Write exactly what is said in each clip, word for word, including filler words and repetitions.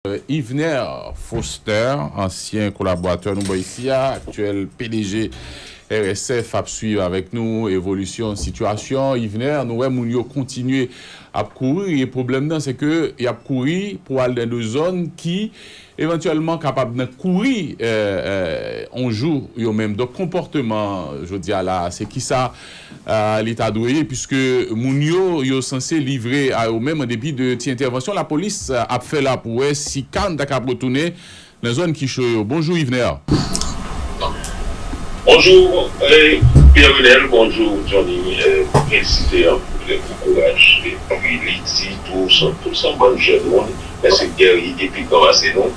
Yvener Foster, ansyen kolaboratè nou bò isi a, aktyèl P D G R S F, ap swiv avèk nou evolisyon sitiyasyon. Yvener, nou wè moun yo kontinye ap kouri, e pwoblèm nan se ke y ap kouri pou al nan de zòn ki evantyèlman kapab nan kouri, eh, eh, on jou yo menm. Donk, konpòteman jodi a la, se kisa, eh, li ta dwe ye, piske moun yo, yo sanse livre a yo menm an depi de ti entèvansyon lapolis, eh, ap fè la pou wè si kalm ta kab retounen nan zòn ki cho yo. Bonjou, Yvener. Bonjou, eh, Pierre Renel, bonjou, Johnny. Eh, felisite anpil pou kouraj. Epi li di tou, se tout se yon bann jèn moun, men se gè epi gran pase nou.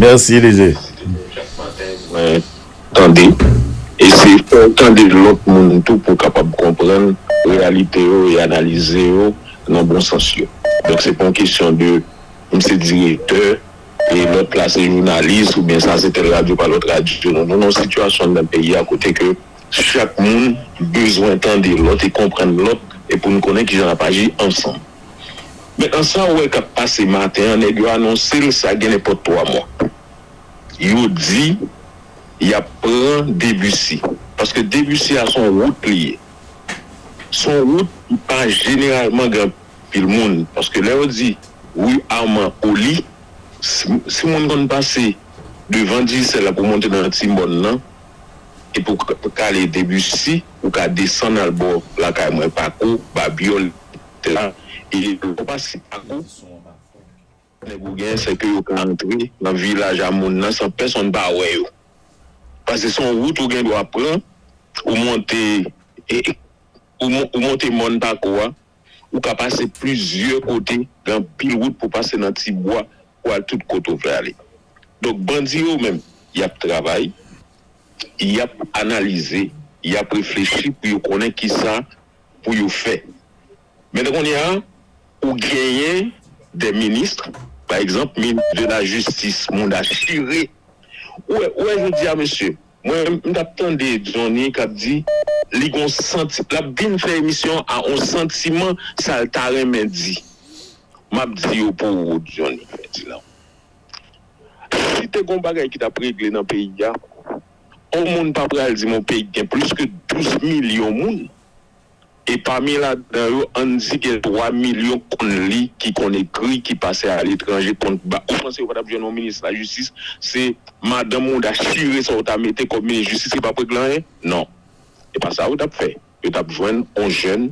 Mèsi, Elize. Chak maten, mwen tande. E se fè w tande lòt moun tou pou w kapab konprann reyalite yo e analize yo nan bon sans yo. Donk, se pa yon kesyon de m se direktè, e lòt la se jounalis, oubyen sa se tèl radyo pa lòt radyo. Non, nou nan yon sitiyasyon anndan peyi a kote ke chak moun bezwen tande lòt e konprann lòt, e pou n konnen kijan n ap aji ansanm. Mentnan, sa w wè k ap pase maten an, nèg yo anonse l sa gen nenpòt twa mwa. Yo di y ap pran Debussy. Paske Debussy a se yon wout li ye. Se yon wout ki pa jeneralman gen anpil moun. Paske lè yo di ri Armand Oli, si, si moun konn pase devan Digicel la pou monte nan ti mòn nan, e pou k- pou k ale Debussy, ou ka desann al bò lakay mwen, Pako, Babyòl, etsetera. E lè w pase Pako, nèg ou gen, se ke yo ka antre nan vilaj a moun nan san pèsonn pa wè yo. Paske se yon wout ou gen dwa pran, ou monte, e, ou, mon- ou monte mòn Pako a, ou ka pase plizyè kote, gen anpil wout pou pase nan ti bwa, pou al tout kote ou vle ale. Donk, bandi yo menm, y ap travay, y ap analize, y ap reflechi pou yo konnen kisa pou yo fè. Men kounye a, ou genyen de minis, pa egzanp, minis de la jistis, Mouda Chiré. Ou wè, ou wè jodi a, mesye, mwen, m t ap tande Johnny k ap di, li gon santi, l ap vin fè emisyon a on santiman sa l ta renmen di. M ap di yo pou ou, Johnny Ferdinand. Si te gon bagay ki t ap regle nan peyi a, on moun pa pral di m on peyi ki gen plis ke douz milyon moun. E pami ladan yo, ann di gen twa milyon konn li, ki konn ekri, ki pase aletranje, konn ba. Ou panse yo pa t ap jwenn yon minis lajistis? Se madanm Mouda Chiré sa w ta mete kòm minis jistis ki p ap regle anyen? Non. E pa sa yo t ap fè. Yo t ap jwenn on jèn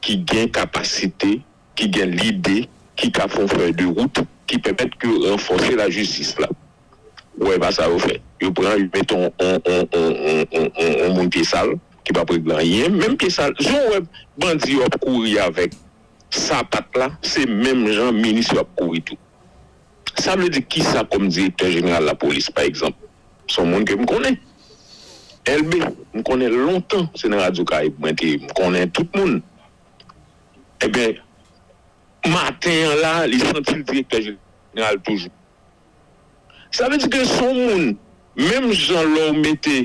ki gen kapasite, ki gen lide, ki ka fè yon fèy de wout, ki pèmèt ke ranfòse lajistis la. Ou wè, e pa sa yo fè. Yo pran, yo mete on, on, on, on, on, on, on moun pye sal, ki p ap regle anyen. Menm pye sal, jan w wè bandi yo ap kouri avèk sapat la, se menm jan minis yo ap kouri tou. Sa vle di kisa kòm direktè jeneral lapolis, pa egzanp? Se yon moun ke m konnen. Elbe, m konnen lontan, se nan Radyo Karayib mwen te ye, m konnen tout moun. Ebyen, maten an la, li santi l direktè jeneral toujou. Sa vle di ke se yon moun, menm jan lè w mete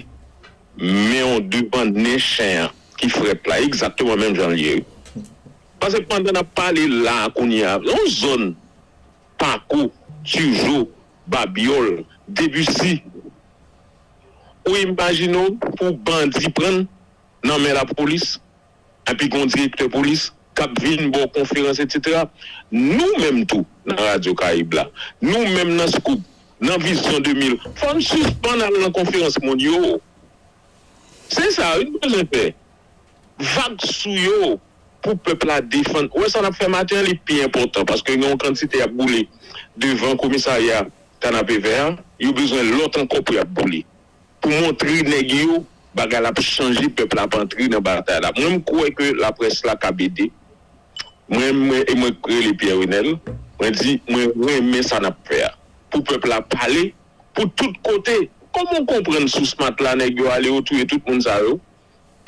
men w devan nen chen an ki frèt la, egzakteman menm jan l ye. Paske pandan n ap pale la a kounye a, yon zòn, Pako, Tijo, Babyòl, Debussy, ou imajine w pou bandi pran l nan men lapolis, epi gen yon direktè polis k ap vin ba w konferans, etsetera. Nou menm tou, nan Radyo Karayib la, nou menm nan Scoop, nan Vizyon de mil, fò n sispann al nan konferans moun yo. Se sa wi n bezwen fè. Vag sou yo pou pèp la defann. Ou wè sa n ap fè maten an, li pi enpòtan, paske gen yon kantite y ap boule devan komisarya Kanapevè a, yo bezwen lòt ankò pou y ap boule. Pou montre nèg yo, bagay la ap chanje, pèp la ap antre nan batay la. Mwen, m kwè ke laprès la kab ede. Mwen, mwen, e mwen k rele Pierre Renel, mwen di, mwen renmen sa n ap fè a. Pou pèp la pale, pou tout kote. Kòman w konprann sou Smat la, nèg yo ale, yo touye tout moun sa yo?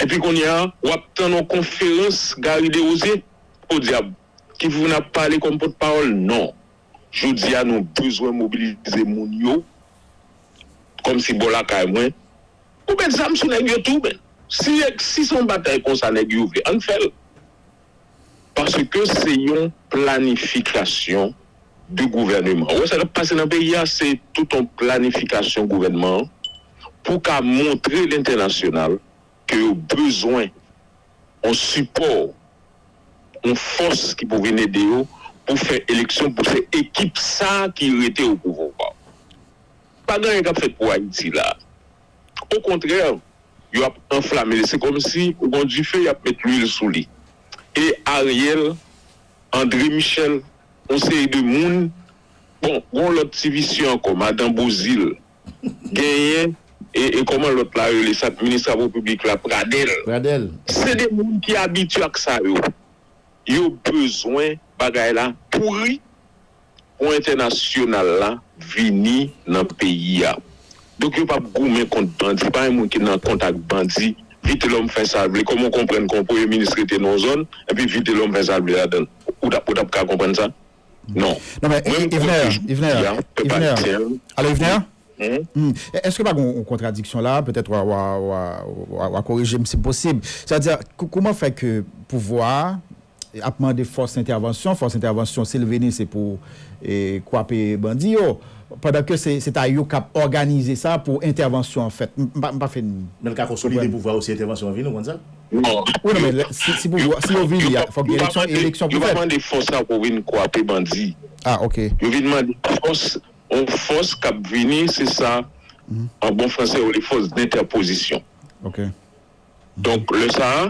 Epi kounye a, w ap tann yon konferans Gary Desrosiers? Podyab, ki pou vin ap pale kòm pòtpawòl? Non. Jodi a, nou bezwen mobilize moun yo, kòmsi bò lakay mwen, ou met zam sou nèg yo tou, men. Si, si se yon batay konsa nèg yo vle, ann fè l. Paske se yon planifikasyon de gouvèneman. Ou wè sa k ap pase nan peyi a, se tout yon planifikasyon gouvènman an pou ka montre lentènasyonal ke yo bezwen yon sipò, yon fòs ki pou vin ede yo pou fè eleksyon, pou se ekip sa a ki rete o pouvwa. Pa gen anyen k ap fèt pou Ayiti la. Okontrè, yo ap anflame li. Se kòmsi ou gon dife, y ap met lwil sou li. E Ariel, André Michel, yon seri de moun, bon, gon lòt ti visye ankò, madan Bozil, genyen, e, e kòman lòt la rele sa, minis travo piblik la, Pradel. Pradel. Se de moun ki abitye ak sa yo. Yo bezwen bagay la pouri pou entènasyonal la vini nan peyi a. Donk yo p ap goumen kont bandi, pa gen moun ki nan kont ak bandi. Vitelòm fè sa l vle. Kòman w konprann ke yon premye minis rete nan yon zòn, epi Vitelòm fè sa l vle ladan l? Ou t ap, ou t ap ka konprann sa? Non. Non, men Yvner, Yvner, Yvner. Alo, Yvner? Hmm? Hmm. Èske pa gen yon kontradiksyon la? Petèt w a, w a, w a, w a, w a korije m si posib. Sètadi, kou- kòman fè ke pouvwa a ap mande fòs entèvansyon, fòs entèvansyon, si l vini, se pou e, kwape bandi yo? Pandan ke se se ta yo k ap òganize sa pou entèvansyon an fèt. M pa, m pa fin. Men l ka konsolide pouvwa yo si entèvansyon an vini, ou konn sa? Non. Wi, non, men lè- si, si pouvwa, si yo vini, fòk gen eleksyon, eleksyon pou fèt. Yo pa mande fòs sa pou vin kwape bandi. Ah, ok. Yo vin mande fòs, yon fòs k ap vini, se sa, an bon fransè, yo rele fòs d'entèpozisyon. Ok. Donk, lè sa a,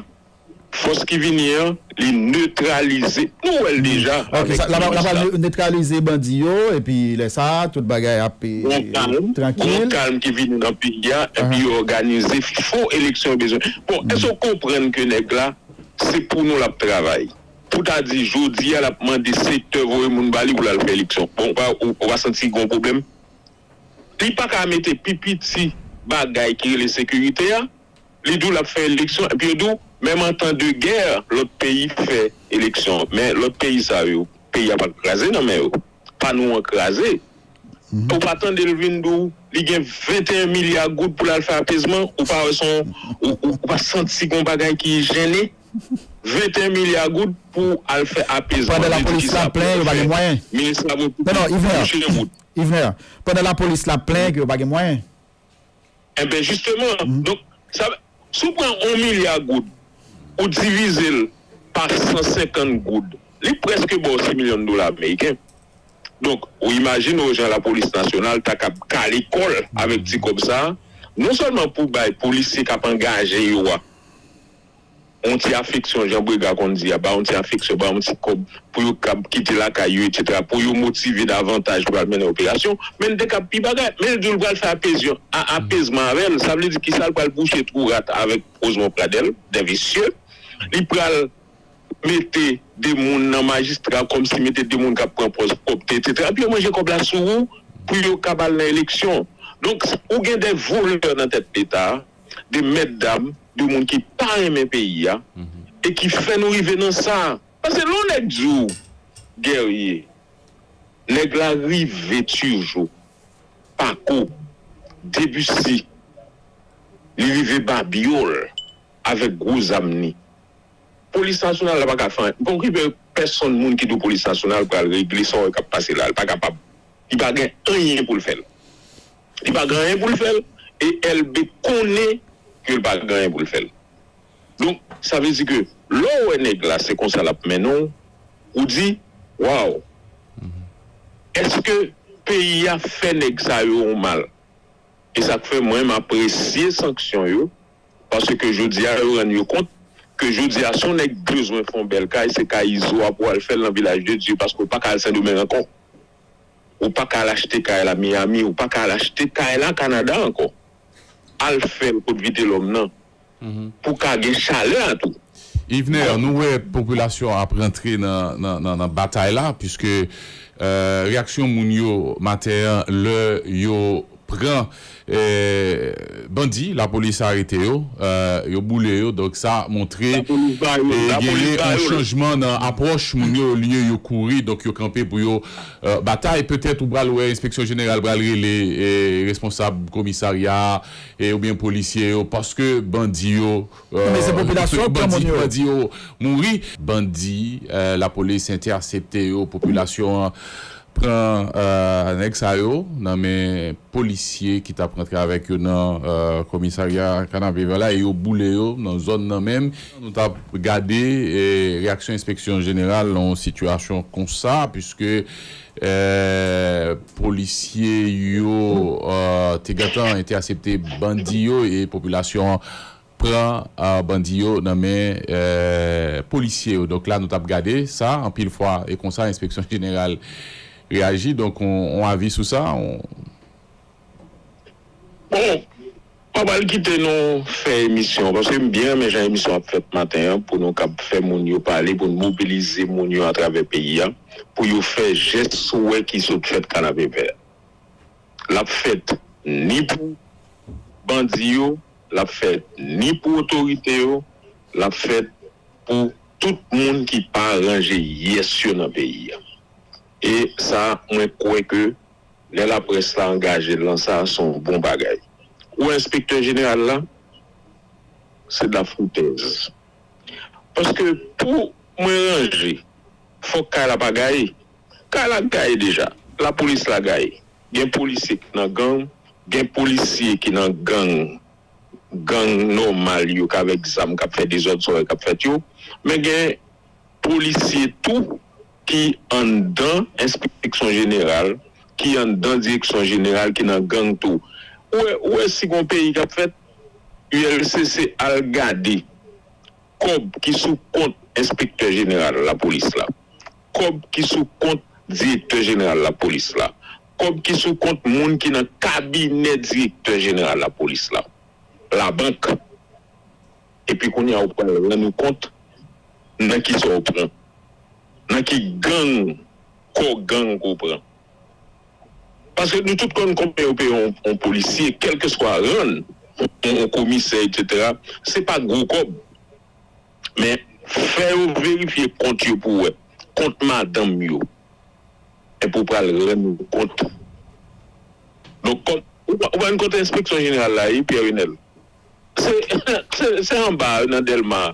fòs ki vini an, li netralize. Nou wè l deja. Ok, sa, la, la, la, netralize bandi yo, epi lè sa a, tout bagay ap e, Gon kalm, gon trankil. Kalm ki vini nan peyi a, epi yo òganize fo eleksyon yo bezwen. Bon, èske w konprann ke nèg la, se pou nou l ap travay? Pou ta di, jodi a, l ap mande sektè voye moun ba li pou l al fè eleksyon. Bon, ou pa, ou, ou pa santi gon pwoblèm? Li pa ka mete pi piti bagay ki rele sekirite a, li di w l ap fè eleksyon, epi yo di w, menm an tan de gè, lòt peyi fè eleksyon. Men lòt peyi sa yo, peyi a pa kraze nan men yo. Pa nou an kraze. Ou pa tande l vin di w, li gen venteyen milya goud pou l al fè apezman, ou pa wè son, ou, ou, ou pa santi gon bagay ki jennen? Venteyen milya goud pou al fè apezman. Pandan lapolis la plen, yo pa gen mwayen. Minis la Non, non, Yvner. Yvner, pandan lapolis la plen, ke yo pa gen mwayen. Enben, jisteman, donk, sa, si w pran yon milya goud, ou divize l pa san senkant goud, li prèske ba w sis milyon dola ameriken. Donk, ou imajine w jan lapolis nasyonal ta kab kale kò l avèk ti kòb sa a, non sèlman pou bay polisye k ap angaje yo a, yon ti afeksyon, jan Brega konn di a, ba yon ti afeksyon, ba yon ti kòb pou yo kab kite lakay yo, etsetera, pou yo motive davantaj pou al mennen operasyon, men l te kab pi bagay. Men l di w l pral fè apezyon, a, apezman avè l, sa vle di kisa l pral bouche twou rat avèk Rosemond Pradel, de visye, li pral mete de moun nan majistra, kòmsi mete de moun k ap pran pòz pwòpte, etsetera, epi yo manje kòb la sou ou pou yo kab al nan eleksyon. Donk, ou gen de volè nan tèt Leta, de mèt dam, de moun ki pa renmen peyi a, e ki fè nou rive nan sa. Paske lè yon nèg di w, Guerrier, nèg la rive Turgeau, Paco, Debussy, li rive Babiol avèk gwo zam li. Polis nasyonal la pa ka fè anyen. Bon, ki pèsonn moun ki di w polis nasyonal pral regle sa w wè k ap pase la, li pa kapab. Li pa gen anyen pou l fè l. Li pa gen anyen pou l fè l, e Elbe konnen ke l pa gen anyen pou l fè l. Donk, sa vle di ke lè w wè nèg la, se konsa l ap mennen w, ou di, waw, èske peyi a fè nèg sa yo yon mal? E sa k fè mwen, m apresye sanksyon yo, paske jodi a, yo rann yo kont ke jodi a, si yon nèg bezwen fè yon bèl kay, se kay Izo a pou al fè l nan Vilaj de Dye, paske w pa ka al Sendomeng ankò. Ou pa ka al achte kay la Miami, ou pa ka al achte kay la Kanada ankò. Al fè l kot Vitelòm nan, pou ka gen chalè a tou. Yvner, nou wè popilasyon ap rantre nan, nan, nan, nan batay la, piske euh, reyaksyon moun yo maten an, lè yo pran euh, bandi, lapolis arete yo, euh, yo boule yo, donk sa montre Lapolis ba yo, e lapolis genyen ba yon yo. Chanjman nan apwòch moun yo, olye yo kouri, donk yo kanpe pou yo euh, batay. Petèt ou pral wè enspeksyon jeneral pral rele e responsab komisarya a e oubyen polisye yo, paske bandi yo euh, Men se popilasyon k pran bandi, moun yo. Bandi yo mouri, bandi euh, lapolis entèsepte yo, popilasyon an pran euh, nèg sa yo nan men polisye ki t ap rantre avèk yo nan euh, komisarya Kanapevè la e yo boule yo nan zòn nan menm. Nou t ap gade eh, reyaksyon enspeksyon jeneral nan yon sitiyasyon konsa, piske eh, polisye yo euh, te gentan entèsepte bandi yo e popilasyon an pran euh, bandi yo nan men euh, polisye yo. Donk la, nou t ap gade sa anpil fwa e konsa enspeksyon jeneral reyaji. Donk, on, on avi sou sa? On... Bon, mwen pral kite nou fè emisyon, paske m byen renmen jan emisyon ap fèt maten an, pou nou kab fè moun yo pale, pou n mobilize moun yo atravè peyi a, pou yo fè jès ou wè ki sot fèt Kanapevè. L ap fèt ni pou bandi yo, l ap fèt ni pou otorite yo, l ap fèt pou tout moun ki pa ranje yès yo nan peyi a. E sa, mwen kwè ke lè laprès la angaje l nan sa, se yon bon bagay. Ou wè enspektè jeneral la, se de la foutèz. Paske pou mwen ranje, fòk kay la pa gaye. Kay la gaye deja. Lapolis la gaye. Gen polisye ki nan gang, gen polisye ki nan gang, gang nòmal yo k avèk zam k ap fè dezòd sa w wè k ap fèt yo. Men gen polisye tou ki anndan enspeksyon jeneral, ki anndan direksyon jeneral, ki nan gang tou. Ou wè, ou wè si gon peyi k ap fèt, U L C C al gade kòb ki sou kont enspektè jeneral lapolis la, kòb ki sou kont direktè jeneral lapolis la, kòb ki sou kont moun ki nan kabinè direktè jeneral lapolis la, labank. Epi kounye a ou pral rann ou kont nan kisa w pran, nan ki gang, kò gang ke w pran. Paske nou tout konn konbyen yo peye yon, yon polisye, kèlkeswa rang, yon, yon komisè, etsetera. Se pa gwo kòb. Men fè yo verifye kont yo pou w wè. Kont madanm yo. Epi w pral rann ou kont. Donk, kòm, ou pa, ou pa konn kote enspeksyon jeneral la ye, Pierre Renel? Se, se, se anba nan Dèlma,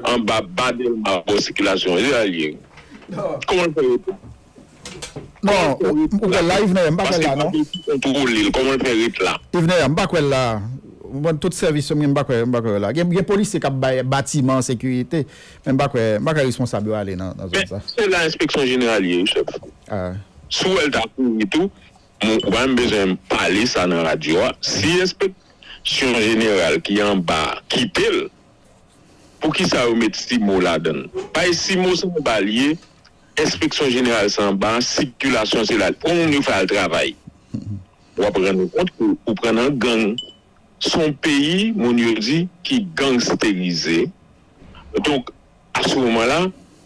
anba ba Dèlma bò sikilasyon, se la l ye. Kòman l fè ret la? Non, ou, ou kwè l la, Yvenè, m pa kwè l la, non. Paske pa gen ki kontwole l, kòman l fè ret la? Yvenè, m pa kwè l la. Mwen, tout sèvis yo m gen, m pa kwè, m pa kwè l la. Gen, gen polisye k ap bay batiman an sekirite, men m pa kwè, m pa kwè responsab yo ale nan, nan zòn sa. Se la enspeksyon jeneral ye, wi, chèf. Si w wè l ta kouri tou, m, ou pa menm bezwen pale sa nan radyo a. Si enspeksyon jeneral ki anba a kite l, poukisa yo met CIMO ladan l? Paske CIMO se anba l ye, enspeksyon jeneral se anba, sikilasyon se la. Pou moun yo fè al travay. W ap rann ou kont ke ou pran nan gang. Se yon peyi, moun yo di, ki gangsterize. Donk, a se moman la,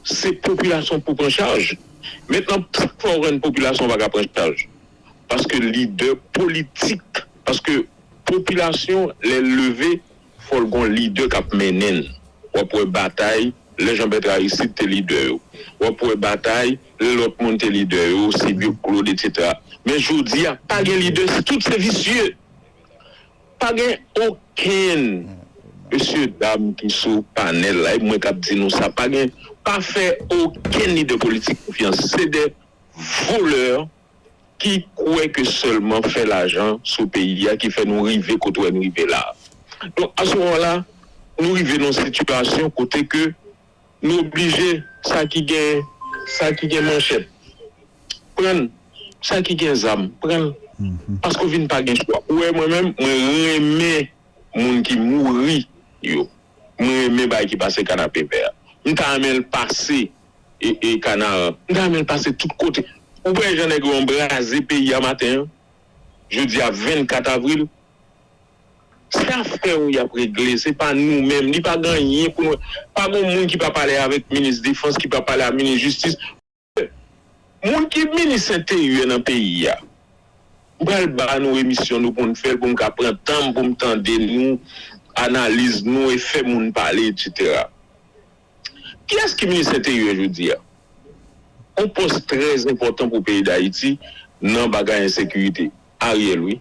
se popilasyon pou pran chaj. Mentnan, sa k fè w wè popilasyon pa ka pran chaj? Paske lidè politik, paske popilasyon, lè l leve, fò l gon lidè k ap mennen l. W ap wè batay, lè Jean Bertrand Aristide te lidè yo. W ap wè batay, lè lòt moun te lidè yo, Sibyo Claude, etsetera. Men jodi a, pa gen lidè, tout se visye. Pa gen okenn mesye dam ki sou panèl la, e mwen k ap di nou sa, pa gen, pa fè okenn lidè politik konfyans. Se de volè ki kwè ke sèlman fè lajan sou peyi a ki fè nou rive kote w wè n rive la. Donk, a se moman la, nou rive nan yon sitiyasyon kote ke nou oblije, sa ki gen, sa ki gen manchèt, pran l, sa ki gen zam, pran l. Paske w vin pa gen chwa. Ou wè, mwen menm, mwen renmen moun ki mouri yo. Mwen renmen bagay ki pase Kanapevè a. M ta renmen l pase e, e Kanaran. M ta renmen l pase tout kote. Ou wè jan nèg yo anbraze peyi a maten an? Jodi a vennkat avril. Se afè yo y ap regle, se pa nou menm. Li pa gen anyen pou nou. Pa gen moun ki pa pale avèk minis defans, ki pa pale ak minis jistis. Moun ki minis enteryè nan peyi a, m pral ba nou emisyon nou pou n fè l, pou m ka pran tan m pou m tande nou, analiz nou e fè moun pale, etsetera. Kiyès ki minis enteryè jodi a? Yon pòs trè enpòtan pou peyi Dayiti nan bagay ensekirite. Ariel, wi.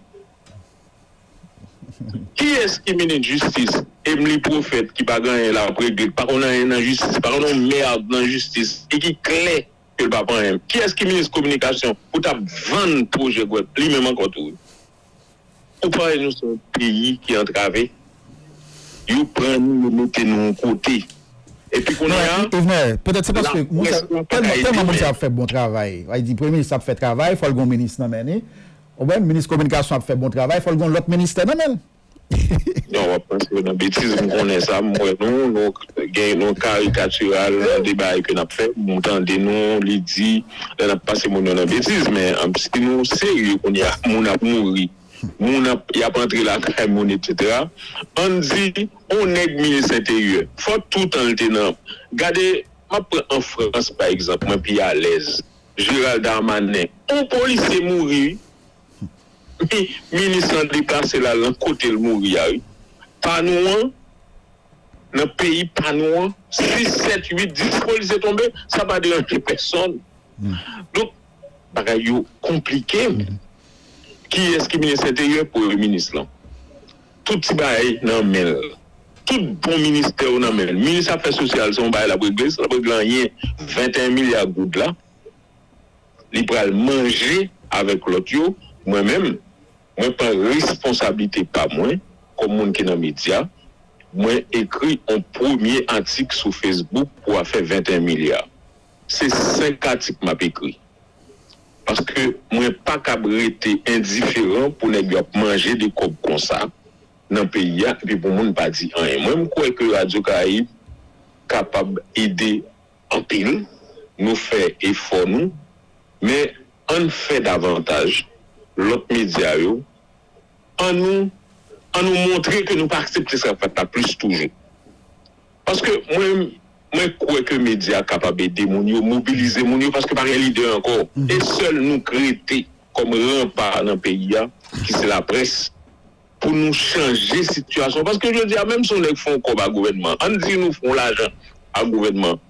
Kiyès ki minis jistis? Emely Prophète ki pa gen anyen l ap regle, ki pa konn anyen nan jistis, pa konn yon mèd nan jistis, e ki klè ke l pa pran anyen. Kiyès ki minis kominikasyon pou t ap vann pwojè Gwèp li menm ankò tou? Ou pa wè nou se yon peyi ki antrave? Yo pran nou, yo mete nou yon kote. Epi kounye a, Yvenè, petèt se paske moun sa, tèlman, tèlman moun sa ap fè bon travay. Ay di, premye minis ap fè travay, fò l gon minis nan men li. Ou konprann? Minis kominikasyon ap fè bon travay, fò l gon lòt ministè nan men l. Non, w ap panse yo nan betiz, m konnen sa, m wè nou, nou gen nou karikatiral nan de bagay ke n ap fè, m tande nou, li di, lè n ap pase moun yo nan betiz, men si nou serye kounye a, moun ap mouri, moun ap, y ap antre lakay moun, etsetera. Ann di, yon nèg minis enteryè, fò toutan l te nan, gade, m ap pran an Frans, pa egzanp, mwen pi alèz, Gérald Darmanin, yon polisye mouri, wi, minis lan deplase l al nan kote l mouri a, wi. Pa nou an, nan peyi pa nou an, sis, sèt, uit, dis polisye tonbe, sa pa deranje pèsonn. Donk, bagay yo konplike. Kiyès ki minis enteryè? Premye minis lan. Tout ti bagay nan men l. Tout bon ministè yo nan men l. Minis afè sosyal, se yon bagay l ap regle, sa l ap regle anyen. Venteyen milya goud la, li pral manje avèk lòt yo. Mwen menm, mwen pran responsablite pa mwen, kòm moun ki nan medya, mwen ekri yon premye atik sou Facebook pou afè venteyen milya. Se senk atik m ap ekri. Paske mwen pa kab rete endiferan pou nèg yo ap manje de kòb konsa nan peyi a, epi pou moun pa di anyen. Mwen, m kwè ke Radyo Karayib kapab ede anpil, nou fè efò nou, men ann fè davantaj, lòt medya yo, ann nou, ann nou montre ke nou pa aksepte sa k ap fèt la plis toujou. Paske mwen, mwen kwè ke medya kapab ede moun yo, mobilize moun yo, paske pa gen lidè ankò. E sèl nou k rete kòm ranpa nan peyi a, ki se laprès, pou nou chanje sitiyasyon. Paske jodi a, menm si yon nèg fè yon kòb a gouvènman, ann di nou fè yon lajan a gouvènman,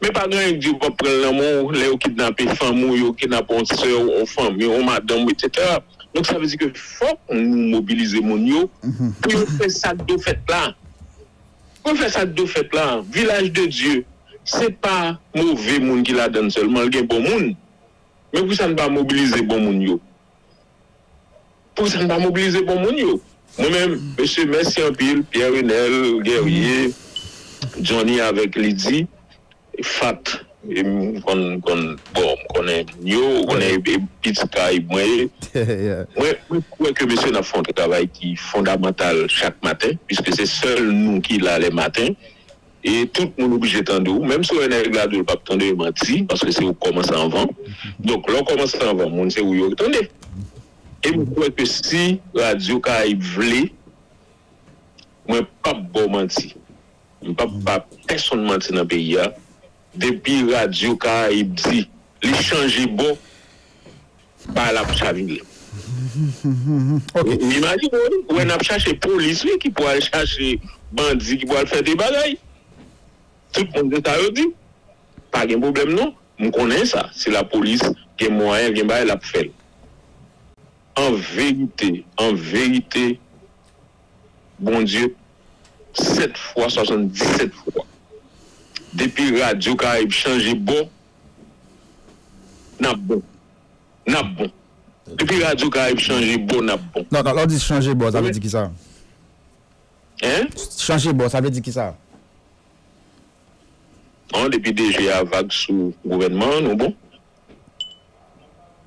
men pa gen anyen k di w p ap pran l nan men w lè yo kidnape fanmi w, yo kidnape yon sè w, yon fanmi w, yon madanm w, etsetera. Donk, sa vle di ke fòk nou mobilize moun yo pou yo fè sa k dwe fèt la. Pou yo fè sa k dwe fèt la. Vilaj de Dye, se pa move moun ki ladan l sèlman, l gen bon moun. Men poukisa n pa mobilize bon moun yo? Poukisa n pa mobilize bon moun yo? Mwen menm, mesye, mèsi anpil, Pierre Renel, Guerrier, Johnny avèk Lydie, Fat, e m konn, konn, bon, m konnen moun yo, ou konnen e, e pitit Karayib mwen ye. Mwen, mwen kwè ke mesye n ap fè yon travay ki fondamantal chak maten, piske se sèl nou ki la lè maten. E tout moun oblije tande w. Menm si w wè nèg la di w l p ap tande w, e manti, paske se ou k kòmanse anvan. Donk, lè w kòmanse anvan, moun se ou yo k tande. E m kwè ke si Radyo Karayib vle, mwen p ap ba w manti. M p ap ba pèsonn manti nan peyi a. Depi Radyo Karayib di li chanje bò, bagay la ap chavire. Ou imajine w, wi, wè n ap chache polis, wi, ki pou al chache bandi, ki pou al fè de bagay. Tout moun se sa yo di. Pa gen pwoblèm non. M konnen sa. Si lapolis gen mwayen, gen bagay, l ap fè l. An verite, an verite, Bondye, sèt fwa, swasanndisèt fwa. Depi Radyo Karayib chanje bò, n ap bon. N ap bon. Depi Radyo Karayib chanje bò, n ap bon. Non, non, lè w di chanje bò, sa vle di kisa? Hein? Chanje bò, sa vle di kisa? Bon, depi DG a vag sou gouvènman an, nou bon.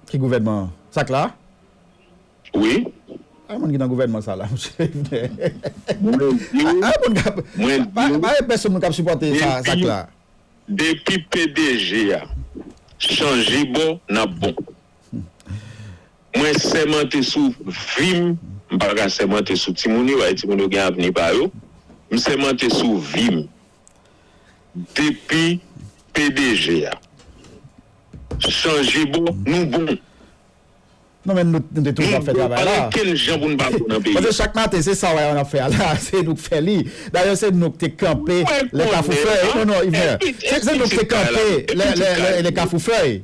Ki gouvènman an? Sa k la? Wi. Ay, moun ki nan gouvènman sa la, mesye. Mwen di w, ay, moun k ap, mwen di w, pa gen pèsonn moun k ap sipòte sa, sa k la. Depi PDG a chanje bò, n ap bon. Mwen sèmante sou vi m, m pa ka sèmante sou timoun yo, bay timoun yo gen avni pa yo. M sèmante sou vi m. Depi PDG a chanje bò, nou bon. Non, men nou, nou te toujou ap fè travay la. Pa gen okenn jan pou n pa bon nan peyi a. Paske chak maten, se sa w wè n ap fè a la, se nou k fè li. Dayè, se nou k te kanpe lè Kafou Fèy. Non, non, Yvenè. Se, se nou k te kanpe lè, lè, lè, lè Kafou Fèy.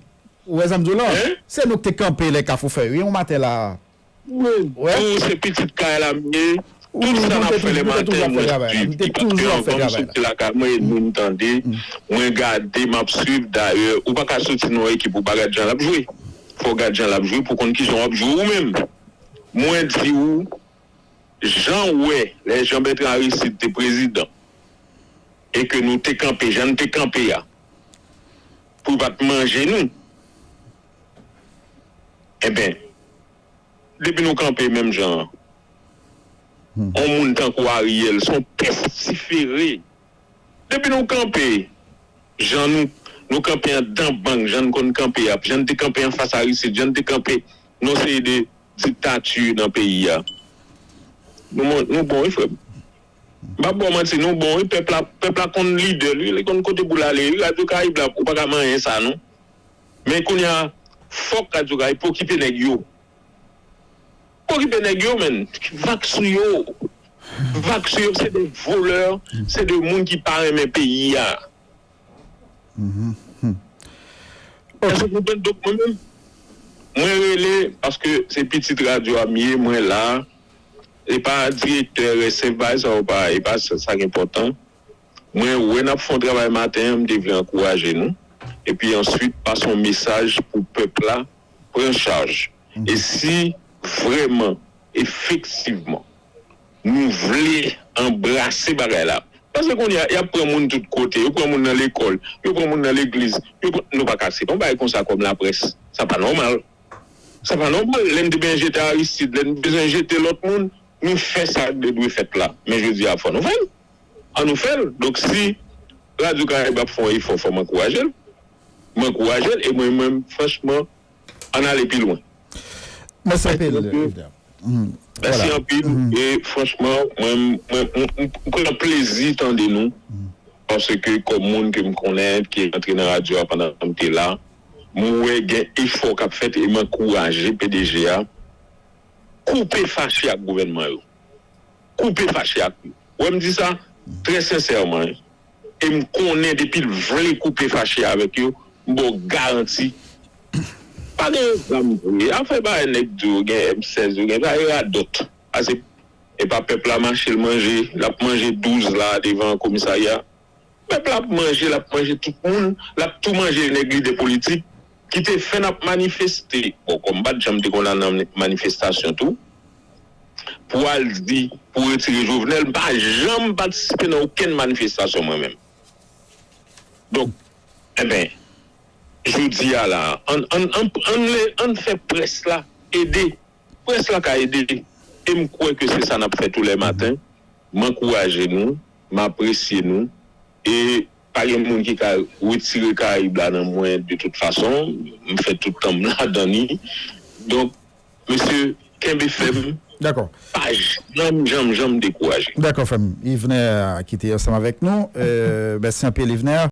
Ou wè sa m di w lan? Se nou k te kanpe lè Kafou Fèy, wi, yon maten la. Wi, ou se pitit kay la m ye. Tout sa n ap fè lè maten, mwen swiv li. Paske anvan m soti lakay mwen, e nou m tande, mwen gade, m ap swiv. Dayè, ou pa ka soti nan yon ekip, ou pa gad jan l ap jwe. Fò w gad jan l ap jwe pou w konn kijan w ap jwe ou menm. Mwen di w, jan w wè lè Jean Bertrand Aristide te prezidan, e ke nou te kanpe, jan n te kanpe a, pou yo pa t manje nou, enben, depi nou kanpe menm jan an, yon moun tankou Ariel, se yon pestifere. Depi nou kanpe, jan nou, nou kanpe anndan bank, jan n konn kanpe a, jan n te kanpe anfas Aristide, jan n te kanpe nan yon seri de diktati nan peyi a, nou, nou bon, wi, frè m. M p ap ba w manti, nou bon, wi, pèp la, pèp la konn lidè l, wi, li konn kote pou l ale, wi, Radio Karayib la, ou pa ka manyen sa, non. Men kounye a, fòk Radio Karayib okipe nèg yo. Okipe nèg yo, menn. Va k sou yo. Va k sou yo, se de volè, se de moun ki pa renmen peyi a. Èske w konprann? Donk, mwen menm, mwen rele, paske se pitit radyo a m ye, mwen la. E pa direktè, rèsèv, bagay sa yo pa, e pa sa, sa ki enpòtan. Mwen wè n ap fè yon travay maten an, m te vle ankouraje nou. Epi answit, pase yon mesaj pou pèp la pran chaj. E si vrèman, efektivman, nou vle anbrase bagay la, paske kounye a, y ap pran moun tout kote, yo pran moun nan lekòl, yo pran moun nan legliz, yo pran, nou pa ka aksepte yon bagay konsa kòm laprès. Sa pa nòmal. Sa pa nòmal. Lè n te bezwen jete Aristide, lè n bezwen jete lòt moun, nou fè sa k te dwe fèt la. Men jodi a, fò nou fè l. An nou fè l. Donk, si Radio Karayib ap fè yon efò, fò m ankouraje l. M ankouraje l. E mwen menm, franchman, ann ale pi lwen. Mèsi anpil, Yvner. Mèsi anpil. E franchman, mwen, mwen, mwen, m pran plezi tande nou. Paske kòm moun ke m konnen, ki rantre nan radyo a pandan m te la, mwen wè gen efò k ap fèt e m ankouraje P D G a koupe fache ak gouvènman yo. Koupe fache ak yo. Wè, m di sa trè sensèman, wi. E m konnen depi l vle koupe fache avèk yo, m ba w garanti. Pa gen zam vre. Afè bagay nèg di w gen M sèz, yo gen sa, e radòt. Ase, e pa pèp la mache l manje, l ap manje douz la devan komisarya. Pèp la ap manje, l ap manje tout moun, l ap tou manje nèg lidè politik ki te fè n ap manifeste. Bon, kòm m pa t janm te konn al nan manifestasyon tou, pou al di, pou retire Jovenel, m pa janm patisipe nan okenn manifestasyon mwen menm. Donk, enben, jodi a la, ann, ann, ann, ann, ann fè près la ede. Près la ka ede. E m kwè ke se sa n ap fè toulèmaten. M ankouraje nou, m apresye nou. E pa gen moun ki ka retire Karayib la nan mwen de tout fason. M fè tout tan m ladan li. Donk, mesye, kenbe fèm. Dakò. Pa janm, janm, janm dekouraje. Dakò, frè m. Yvner ki te ansanm avèk nou. Euh, mèsi anpil, Yvner.